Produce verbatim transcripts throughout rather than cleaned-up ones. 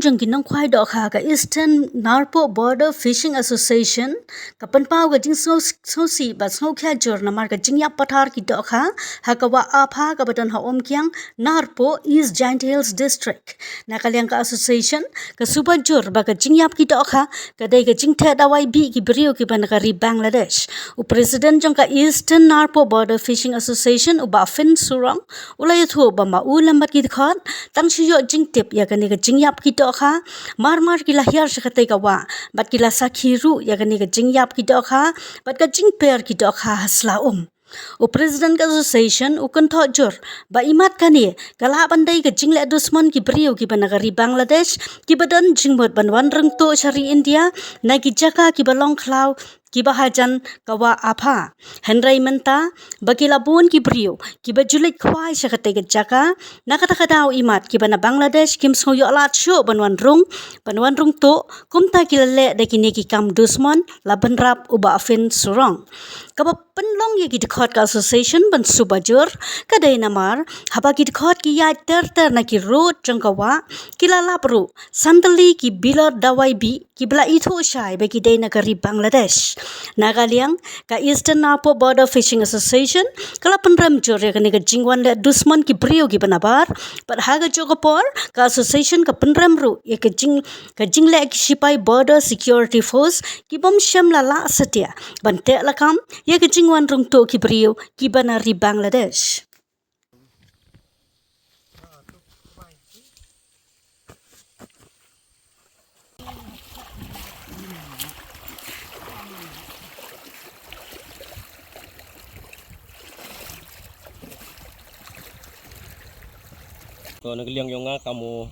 jong ki nongkhwai dohkha ka Eastern Narpuh Border Fishing Association ka pynpaw ka jingsngewsih bad sngewkhia jur namar ka jingïap pathar ki dohkha ha ka wah Apha kaba don ha Umkiang, Narpuh, East Jaintia Hills District. Na ka liang ka association ka suba jur ba ka jingïap ki dohkha ka dei ka jingtheh dawai bih ki briew kiba na ka ri Bangladesh. U president jong ka Eastern Narpuh Border Fishing Association, u Bah Fin Surong, u la ïathuh ba ma u lem bad ki dkhot tang shu ïoh jingtip ïa kane ka jingïap ki dohkha, mar mar ki la hiar sha katei ka wah bad ki la sakhi ruh ïa kane ka jingïap ki dohkha bad ka jingper ki dohkha ha sla um. U president ka association u kynthoh jur ba imat kane ka lah ban dei ka jingleh dusmon ki briew kiba na ka ri Bangladesh kiba don jingmut ban wan rung tuh sha ri India na ki jaka kiba long khlaw kiba hajan ka wah Apha. Hynrei mynta ba ki la bun ki briew kiba ju leit khwai sha katei ka jaka, na kata ka daw imat kiba na Bangladesh kim sngew ïoh lad shuh ban wan rung, ban wan rung tuh, kumta ki la leh da kine ki kam dusmon, la bynrap u Bah Fin Surong. Kaba pynlong ïa ki dkhot ka association ban suba jur ka dei namar haba ki dkhot ki ïaid ter ter na ki road jong ka wah, ki la lap ruh san tylli ki bilor dawai bih kiba la ithuh shai ba ki dei na ka ri Bangladesh. Na ka liang ka Eastern Narpuh Border Fishing Association ka la pynrem jur ïa kane ka jingwan leh dusmon ki briew kiba nabar, bad ha kajuh ka por ka association ka pynrem ruh ïa ka jing, ka jingleh ki shipai Border Security Force kibym shym la lah satia ban teh lakam ïa ka jingwan rung tuh ki briew kiba na ri Bangladesh. To, na ka liang yong nga kam u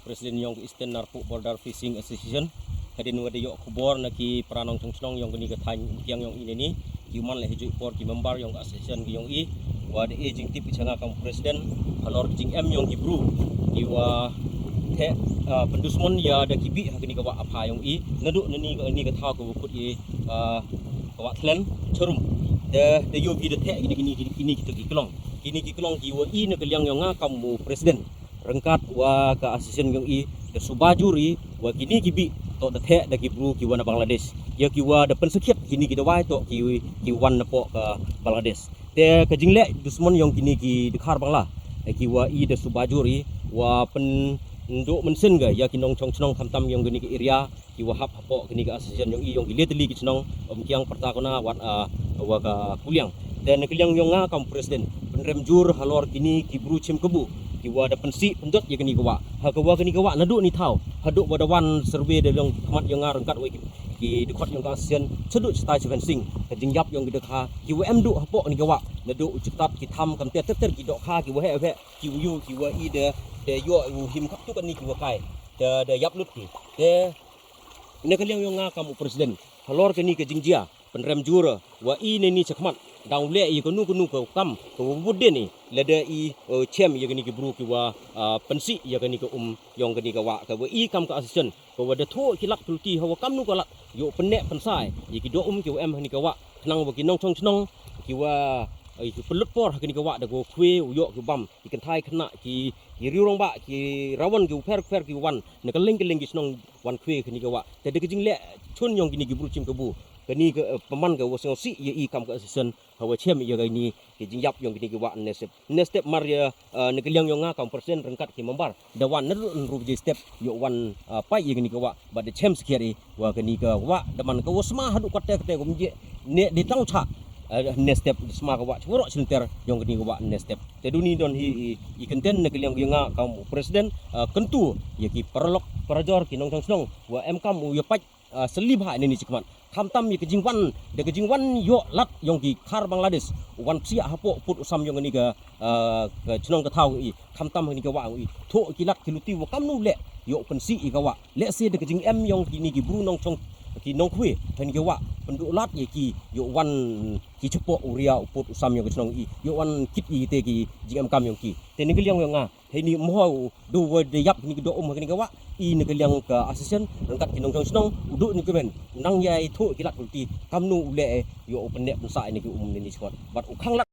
president yong ka Eastern Narpuh Border Fishing Association, hadien wa da ïoh khubor na ki para nongchong chnong yong kani ka thaiñ Umkiang yong i nani, ki man leh ha juh por ki member yong ka association ki yong i, wa da e jingtip i cha nga kam u president halor ka jingem yong ki bru kiwa theh, ah, pyndusmon ïa da ki bih ha kani ka wah Apha yong i, naduh nani ka, nani ka thaw kawa kut i, ah, ka wah Thlen Charum. Da, da ïoh ki da theh kini, kini, kini, kini ki, ki klong. Kini ki klong kiwa i na ka liang yong nga kam u president ryngkat wa ka association yong i da suba jur i wa kini ki bih toh da theh da ki bru kiwa na Bangladesh. Ïa kiwa da pynsakhiat kini ki dawai toh ki, ki wan napoh ka Bangladesh. Te ka jingleh dusmon yong kini ki dkhar Bangla, eh, kiwa i da suba jur i wa pynduh mynsiem ka ïa ki nongchong chnong khamtam yong kini ki area kiwa hap hapoh kani ka association yong i yong ki le tylli ki chnong, Umkiang, Pyrtakuna, wat, ah, wa ka Kuliang. Te na ka liang yong nga kam president pynrem jur halor kini ki bru chim kabu kiwa da pynsih pyndot ïa kani ka wah. Ha kawa kani ka wah naduh ni thaw haduh wa da wan survey da long khmat yong nga ryngkat wa ki, ki dkhot yong ka association, chaduh chatai chi fencing, ka jingïap yong ki dohkha kiwa em duh hapoh kani ka wah, naduh u chiptat ki tham kam ter ter ter ki dohkha kiwa heh heh, ki u yu kiwa i da, da ïoh u him khap tu kani kiwa kai da, da ïap lut ki. Te na ka liang yong nga kam u president halor kani ka jingjia pynrem jur wa i nani chakhmat dang leh ïa kanu kanu ka kam kawa bud de ni lada i, eh, chem ïa kani ki bru kiwa, ah, pynsih ïa kani ka um yong kani ka wah kawa i kam ka association kawa da thoh ki lad ki luti hawa kamnu ka lad ïoh pynneh pynsai ïa ki doh um kiwa em ha kani ka wah khnang wa ki nongchong chnong kiwa, eh, ki pynlut por ha kani ka wah da kawa khwe u ïoh ki bam ki kynthai khynnah ki, ki riewrangbah ki rawan ki u pher pher ki wan na ka leng ka leng ki chnong wan khwe kani ka wah. Te da ka jingleh chun yong kini ki bru chim kabu kani ka, eh, pynman kawa sngewsih ïa i kam ka association hawa chem ïa kani ki jingïap yong kini ki wah ne step. Ne step mar ïa, eh, na ka liang yong nga kam president ryngkat ki member da wan naduh hynriew baje step ïoh wan, eh, pait ïa kani ka wah bad da chem sakhiat i wa kani ka wah da man kawa sma haduh katte katte kum je ne di tang cha, eh, ne step da sma ka wah chwarok chinter yong kani ka wah ne step. Te duni don hi i, i kyntien na ka liang yong nga kam president, eh, kyntu ïa ki paralok parajor ki nongchong chnong wa em kam u ïa pait, ah, sylli bha ïa nani chakhmat. Khamtam ïa ka jingwan, da ka jingwan ïoh lad yong ki khar Bangladesh u wan psiah hapoh pud u sam yong kani ka, ah, ka chnong ka thaw i. Khamtam kani ka wah i thoh ki lad ki luti wa kamnu leh ïoh pynsih ïa ka wah. Lehse da ka jingem yong kini ki bru nongchong ki nongkhwe kani ka wah pynduh lad ïa ki ïoh wan ki chapoh u ria u pud u sam yong ka chnong i ïoh wan kit ïa kite ki jingem kam yong ki. Te na ka liang yong nga Heini mho u du wa da ïap kini ki doh um ha kini ka wah, i na ka liang ka association ryngkat ki nongchong chnong u duh ni kmen u nang ïai thoh ki lad ki luti kamnu u leh ïoh u pynneh pynsah ïa kini ki um ni ni chkot bad u khang lad.